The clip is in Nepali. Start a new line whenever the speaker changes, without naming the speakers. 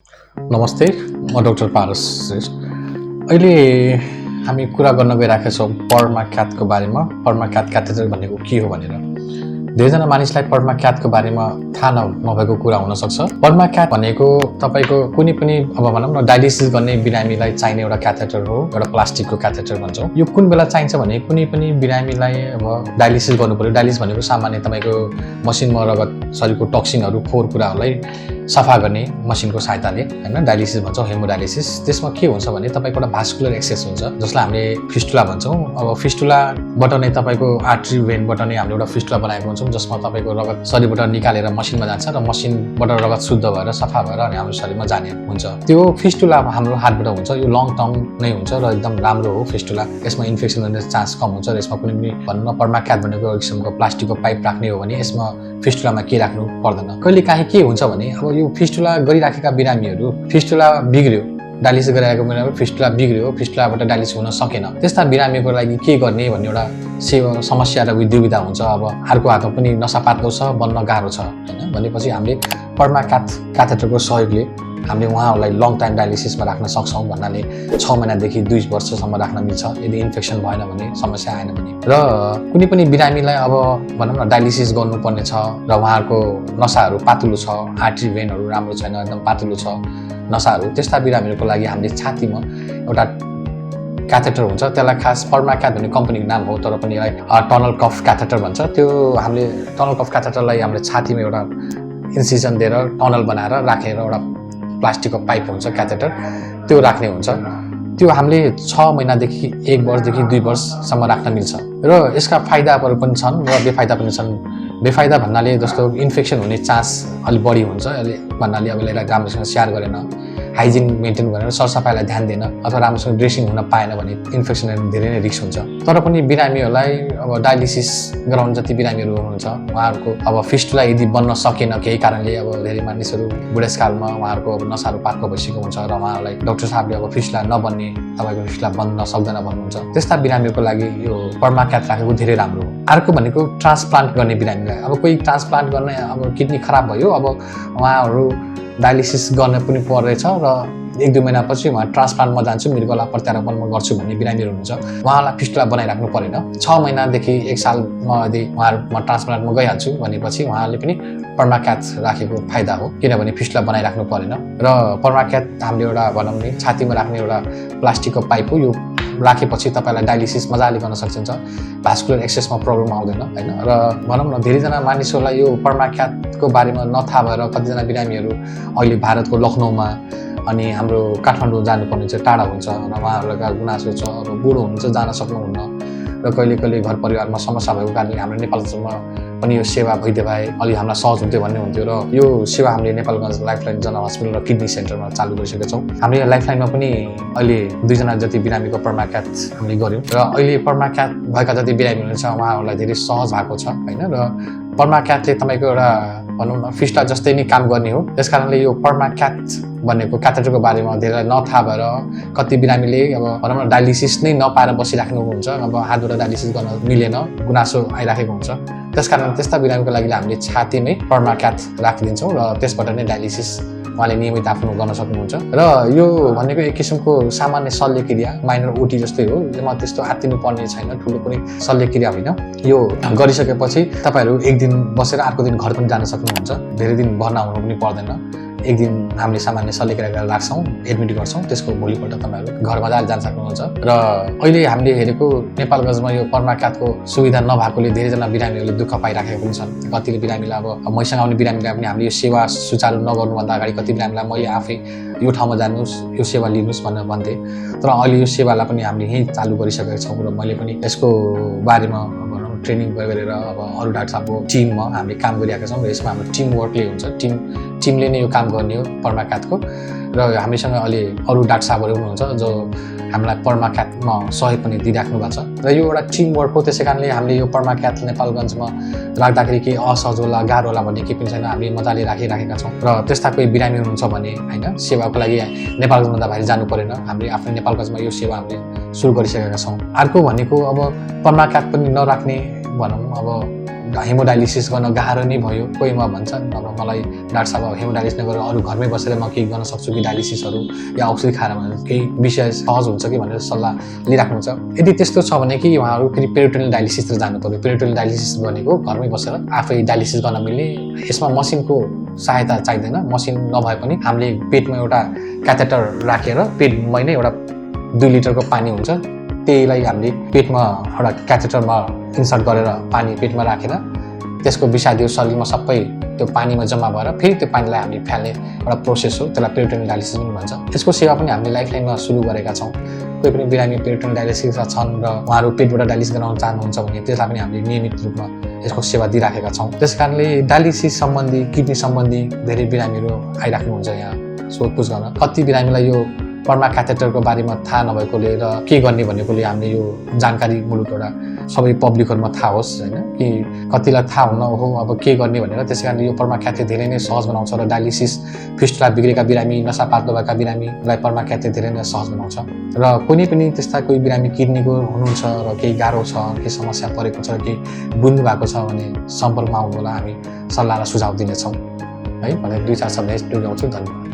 नमस्ते, म डाक्टर पारस श्रेष्ठ। अहिले हामी कुरा गर्न गइरहेका छौँ पर्माक्याथको बारेमा। पर्माक्याथ क्याथेटर भनेको के हो भनेर। धेरैजना मानिसलाई पर्माक्याथको बारेमा थाहा नभएको कुरा हुनसक्छ। पर्माक्याथ भनेको तपाईँको कुनै पनि अब भनौँ न डायलिसिस गर्ने बिरामीलाई चाहिने एउटा क्याथेटर हो, एउटा प्लास्टिकको क्याथेटर भन्छौँ। यो कुन बेला चाहिन्छ भने कुनै पनि बिरामीलाई अब डायलिसिस गर्नु पर्यो। डायलिसिस भनेको सामान्य तपाईँको मसिनमा रगत शरीरको टक्सिनहरू फोहोर कुराहरूलाई सफा गर्ने मसिनको सहायताले हैन डायलिसिस भन्छौँ, हेमोडायलिसिस। त्यसमा के हुन्छ भने तपाईँको एउटा भास्कुलर एक्सेस हुन्छ जसलाई हामीले फिस्टुला भन्छौँ। अब फिस्टुलाबाट नै तपाईँको आर्टरी भेनबाट नै हामीले एउटा फिस्टुला बनाएको हुन्छौँ जसमा तपाईँको रगत शरीरबाट निकालेर मसिनमा जान्छ र मसिनबाट रगत शुद्ध भएर सफा भएर अनि हाम्रो शरीरमा जाने हुन्छ। त्यो फिस्टुला हाम्रो हातबाट हुन्छ। यो लङ टर्म नै हुन्छ र एकदम राम्रो हो फिस्टुला। यसमा इन्फेक्सन हुने चान्स कम हुन्छ र यसमा कुनै पनि भनौँ न पर्माक्याथ भनेको एक किसिमको प्लास्टिकको पाइप राख्ने हो भने यसमा फिस्टुलामा के राख्नु पर्दैन। कहिलेकाहीँ के हुन्छ भने अब यो फिस्टुला गरिराखेका बिरामीहरू फिस्टुला बिग्रियो, डायलिसिस गरिरहेको बिरामीहरू फिस्टुला बिग्रियो, फिस्टुलाबाट डायलिसिस हुन सकेन, त्यस्ता बिरामीको लागि के गर्ने भन्ने एउटा समस्या र दुविधा हुन्छ। अब अर्को हातमा पनि नसा पातलो छ, बन्न गाह्रो छ हैन भनेपछि हामीले पर्माक्याथ क्याथेटरको सहयोगले हामीले उहाँहरूलाई लङ टाइम डायलिसिसमा राख्न सक्छौँ भन्नाले 6 महिनादेखि 2 वर्षसम्म राख्न मिल्छ यदि इन्फेक्सन भएन भने, समस्या आएन भने। र कुनै पनि बिरामीलाई अब भनौँ न डायलिसिस गर्नुपर्ने छ र उहाँहरूको नसाहरू पातलो छ, आर्टरी भेनहरू राम्रो छैन, एकदम पातलो छ नसाहरू, त्यस्ता बिरामीहरूको लागि हामीले छातीमा एउटा क्याथेटर हुन्छ। त्यसलाई खास पर्माक्याथ भन्ने कम्पनीको नाम हो तर पनि यसलाई टनल कफ क्याथेटर भन्छ। त्यो हामीले टनल कफ क्याथेटरलाई हामीले छातीमा एउटा इन्सिजन दिएर टनल बनाएर राखेर एउटा प्लास्टिकको पाइप हुन्छ क्याथेटर, त्यो राख्ने हुन्छ। त्यो हामीले 6 महिनादेखि 1 वर्षदेखि 2 वर्षसम्म राख्न मिल्छ र यसका फाइदाहरू पनि छन् र बेफाइदा पनि छन्। बेफाइदा भन्नाले जस्तो इन्फेक्सन हुने चान्स अलिक बढी हुन्छ भन्नाले अब यसलाई राम्रोसँग स्याहार गरेन, हाइजिन मेन्टेन गरेर सरसफाइलाई ध्यान दिएन अथवा राम्रोसँग ड्रेसिङ हुन पाएन भने इन्फेक्सन धेरै नै रिस्क हुन्छ। तर पनि बिरामीहरूलाई अब डायलिसिस गराउन जति बिरामीहरू हुनुहुन्छ उहाँहरूको अब फिस्टुला यदि बन्न सकेन केही कारणले, अब धेरै मानिसहरू बुढेसकालमा उहाँहरूको अब नसाहरू पातलो भइसकेको हुन्छ र उहाँहरूलाई डाक्टर साहबले अब फिस्टुला नबन्ने, तपाईँको फिस्टुला बन्न सक्दैन भन्नुहुन्छ, त्यस्ता बिरामीहरूको लागि यो पर्माक्याथ राखेको धेरै राम्रो हो। अर्को भनेको ट्रान्सप्लान्ट गर्ने बिरामीलाई। अब कोही ट्रान्सप्लान्ट गर्ने अब किडनी खराब भयो, अब उहाँहरू डायलिसिस गर्न पनि पर्दैछ र 1-2 महिनापछि उहाँ ट्रान्सप्लान्टमा जान्छु, मृगला प्रत्यारोपणमा गर्छु भन्ने बिरामीहरू हुन्छ, उहाँलाई फिस्टुला बनाइराख्नु परेन। 6 महिनादेखि 1 सालमा यदि उहाँहरू ट्रान्सप्लान्टमा गइहाल्छु भनेपछि उहाँहरूले पनि पर्माक्याथ राखेको फाइदा हो किनभने फिस्टुला बनाइराख्नु परेन। र पर्माक्याथ हामीले एउटा भनौँ नि छातीमा राख्ने एउटा प्लास्टिकको पाइप हो। यो राखेपछि तपाईँलाई डायलिसिस मजाले गर्न सकिन्छ, भास्कुलर एक्सेसमा प्रब्लम आउँदैन हैन। र भनौँ न धेरैजना मानिसहरूलाई यो पर्माक्याथको बारेमा नथाहा भएर कतिजना बिरामीहरू अहिले भारतको लखनऊमा अनि हाम्रो काठमाडौँ जानुपर्ने चाहिँ टाढा हुन्छ र उहाँहरूलाई गुनासो छ, अब बुढो हुनुहुन्छ जान सक्नुहुन्न र कहिले कहिले घर परिवारमा समस्या भएको कारणले हाम्रो नेपालसम्म पनि यो सेवा भइदिए भए अलि हामीलाई सहज हुन्थ्यो भन्ने हुन्थ्यो र यो सेवा हामीले नेपालगञ्ज लाइफलाइन जनरल हस्पिटल र किडनी सेन्टरमा चालु गरिसकेका छौँ। हामीले लाइफलाइनमा पनि अहिले 2 जना जति बिरामीको पर्माक्याथ हामीले गऱ्यौँ र अहिले पर्माक्याथ भएका जति बिरामी हुनुहुन्छ उहाँहरूलाई धेरै सहज भएको छ हैन। र पर्माक्याथले तपाईँको एउटा भनौँ न फिस्टुला जस्तै नै काम गर्ने हो। त्यसकारणले यो पर्माक्याथ भनेको क्याथेटरको बारेमा धेरै नथाहा भएर कति बिरामीले अब भनौँ न डायलिसिस नै नपाएर बसिराख्नु हुन्छ, अब हातबाट डायलिसिस गर्न मिलेन, गुनासो आइराखेको हुन्छ। त्यसकारण त्यस्ता बिरामीको लागि हामीले छातीमै पर्माक्याथ राखिदिन्छौँ र त्यसबाट नै डायलिसिस उहाँले नियमित आफ्नो गर्न सक्नुहुन्छ। र यो भनेको एक किसिमको सामान्य शल्यक्रिया, माइनर ओटी जस्तै हो, यसमा त्यस्तो आत्तिनु पर्ने छैन, ठुलो कुनै शल्यक्रिया होइन। यो गरिसकेपछि तपाईँहरू 1 दिन बसेर अर्को दिन घर पनि जान सक्नुहुन्छ, धेरै दिन भर्ना हुनु पनि पर्दैन। 1 दिन हामीले सामान्य शल्यक्रिया गरेर राख्छौँ, एडमिट गर्छौँ, त्यसको भोलिपल्ट तपाईँहरू घर मजाले जान सक्नुहुन्छ। र अहिले हामीले हेरेको नेपालगञ्जमा यो पर्माक्याथको सुविधा नभएकोले धेरैजना बिरामीहरूले दुःख पाइराखेका पनि छन्। कतिले बिरामीलाई अब मैसँग आउने बिरामीलाई पनि हामीले यो सेवा सुचारू नगर्नुभन्दा अगाडि कति बिरामीलाई मैले आफै यो ठाउँमा जानुहोस्, यो सेवा लिनुहोस् भनेर भन्थेँ। तर अहिले यो सेवालाई पनि हामीले यहीँ चालु गरिसकेका छौँ र मैले पनि यसको बारेमा ट्रेनिङ गरेर अब अरू डाक्टर साहबको टिममा हामीले काम गरिरहेका छौँ र यसमा हाम्रो टिम वर्कले हुन्छ, टिमले नै यो काम गर्ने हो पर्माक्याथको। र हामीसँग अहिले अरू डाक्टर साहबहरू हुनुहुन्छ जो हामीलाई पर्माक्याथमा सहयोग पनि दिइराख्नु भएको छ र यो एउटा टिम वर्क हो। त्यसै कारणले हामीले यो पर्माक्याथ नेपालगञ्जमा राख्दाखेरि केही असहज होला, गाह्रो होला भन्ने केही पनि छैन, हामीले मजाले राखिराखेका छौँ। र त्यस्ता कोही बिरामी हुनुहुन्छ भने हैन सेवाको लागि नेपालगञ्जभन्दा बाहिर जानु परेन, हामीले आफ्नो नेपालगञ्जमा यो सेवा हामीले सुरु गरिसकेका छौँ। अर्को भनेको अब पर्माक्याथ पनि नराख्ने भनौँ अब हेमोडायलिसिस गर्न गाह्रो नै भयो कोही भन्छ अब मलाई डाक्टर साहब हेमोडायलिसिस नगरेर अरू घरमै बसेर म केही गर्न सक्छु कि डायलिसिसहरू या औषधि खाएर भनेर केही विषय सहज हुन्छ कि भनेर सल्लाह लिइराख्नुहुन्छ। यदि त्यस्तो छ भने कि उहाँहरू फेरि पेरिटोनियल डायलिसिसतिर जानु पर्यो। पेरिटोनियल डायलिसिस भनेको घरमै बसेर आफै डायलिसिस गर्न मिल्ने, यसमा मसिनको सहायता चाहिँदैन। मसिन नभए पनि हामीले पेटमा एउटा क्याथेटर राखेर पेटमै नै एउटा 2 लिटरको पानी हुन्छ, त्यहीलाई हामीले पेटमा एउटा क्याथेटरमा इन्सर्ट गरेर पानी पेटमा राखेर त्यसको विषादीय शरीरमा सबै त्यो पानीमा जम्मा भएर फेरि त्यो पानीलाई हामीले फ्याल्ने एउटा प्रोसेस हो, त्यसलाई पेरिटोनियल डायलिसिस पनि भन्छ। यसको सेवा पनि हामीले लाइफलाइनमा सुरु गरेका छौँ। कोही पनि बिरामी पेरिटोनियल डायलिसिस छन् र उहाँहरू पेटबाट डायलिसिस गराउन चाहनुहुन्छ भने त्यसलाई पनि हामीले नियमित रूपमा यसको सेवा दिइराखेका छौँ। त्यस कारणले डायलिसिस सम्बन्धी, किडनी सम्बन्धी धेरै बिरामीहरू आइराख्नुहुन्छ यहाँ सोधपुछ गर्न। कति बिरामीलाई यो पर्मा क्याथेटरको बारेमा थाहा नभएकोले र के गर्ने भनेकोले हामीले यो जानकारी मुलुक एउटा सबै पब्लिकहरूमा थाहा होस् होइन कि कतिलाई थाहा हुन्न हो अब के गर्ने भनेर। त्यस कारणले यो पर्मा क्याथे धेरै नै सहज बनाउँछ र डायलिसिस फिस्टुला बिग्रेका बिरामी, नसापात भएका बिरामीलाई पर्मा क्याथे धेरै नै सहज बनाउँछ। र कुनै पनि त्यस्ता कोही बिरामी किडनीको हुनुहुन्छ र केही गाह्रो छ, केही समस्या परेको छ, केही बुझ्नु भएको छ भने सम्पर्कमा आउनु होला, हामी सल्लाह र सुझाव दिनेछौँ है भनेर 2-4 शब्द टुङ्ग्याउँछु। धन्यवाद।